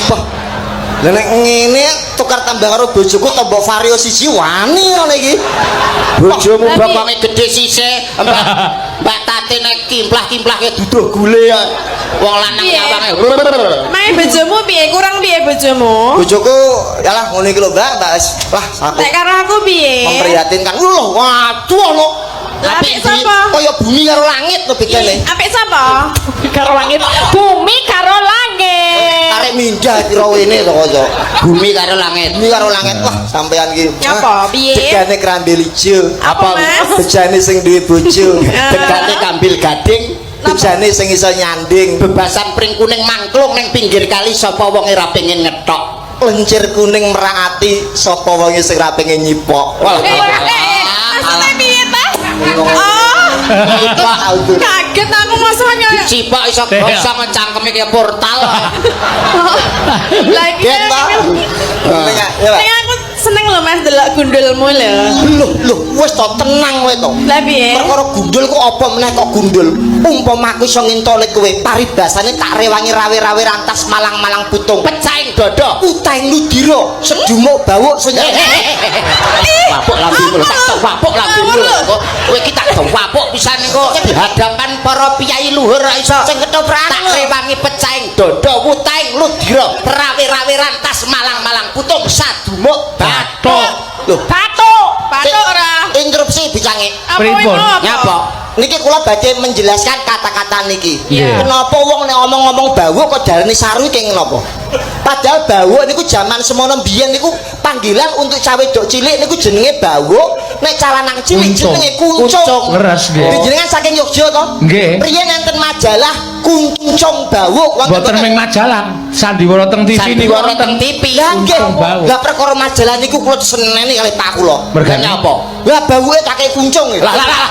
Wah. Lah nek ngene tukar tambah karo bojoku tombok Vario siji wani ngono iki. Bojomu Tapi- bokonge gedhe sisih, Mbak Mbak Tate nek kimplah-kimplah kaya duduh gule ya. Wong lanang Piye? nyawange. Mae bojomu piye? Kurang piye bojomu? Bojoku yalah ngono iki lho, Mbak, Mbak wis lah aku Nek karo aku piye? Memprihatinkan. Lho, waduh ono. Lah Apik apik sapa? Kaya bumi karo langit lho bedane. Apik sapa? Karo langit. Bumi karo langit. Arek mindah kira wene to kaya. Bumi karo langit. Bumi karo langit, wah sampean iki. Nyapa? Piye? Degane krambil ijo. Apa, Mas? Bejane sing duwe bojo. Degane kambil gading, Bejane sing iso nyanding. Bebasan pring kuning mangklung ning pinggir kali, sapa wong ora pengen ngetok. Lencir kuning merak ati, sapa wonge sing ra pengen nyipok. Walah. Eh, eh, eh, maksudnya piye ta? Oh, kaget aku maksudnya. Sipok iso gosong cangkeme kaya portal. Lagi Gen ta? Ya, Pak. Ning aku seneng lho, Mas, delok gundulmu lho. Loh, loh, wis to tenang kowe to. Lah piye? Perkara gundul kok apa meneh kok gundul. Umpama aku iso ngentole kowe, paribasane tak rewangi rawe-rawe rantas malang-malang putung. Pecahing dada. Utahing ludira, sedumuk bawuk sing Wapuk lambemu lho, tak wapuk lambemu lho. Kok kowe iki tak wapuk pisan kok di hadapan para piyai luhur ora iso. Sing ketoprak. Tak rewangi pecahing dada, wutahing ludira, rawe-rawe rantas malang-malang putung sadumuk bathuk. Loh, Batuk. Bathuk ora? Interupsi bicange. Apa Pripun? iku apa? Nyapa? Niki kula badhe menjelaskan kata-kata niki. Iya. Kenapa wong nek ngomong-ngomong bawuk kok darani saru iki kenapa? Padahal bawuk niku jaman semono biyen niku panggilan untuk cah wedok cilik niku jenenge bawuk, nek cah lanang cilik Kuncung. jenenge kuncung. Leres nggih. Jenengan saking Yogya to? Nggih. Riyen enten majalah Kuncung Bawuk wonten? Mboten ming majalah, sandiwara teng TV niku Sandiwara teng wonten. TV. Lah nggih. Kuncung Bawuk. Lah perkara majalah niku kula seneni kalih Pak kula. Mergane? Apa? Lah bawuke tak kei kuncung. Lah lah lah.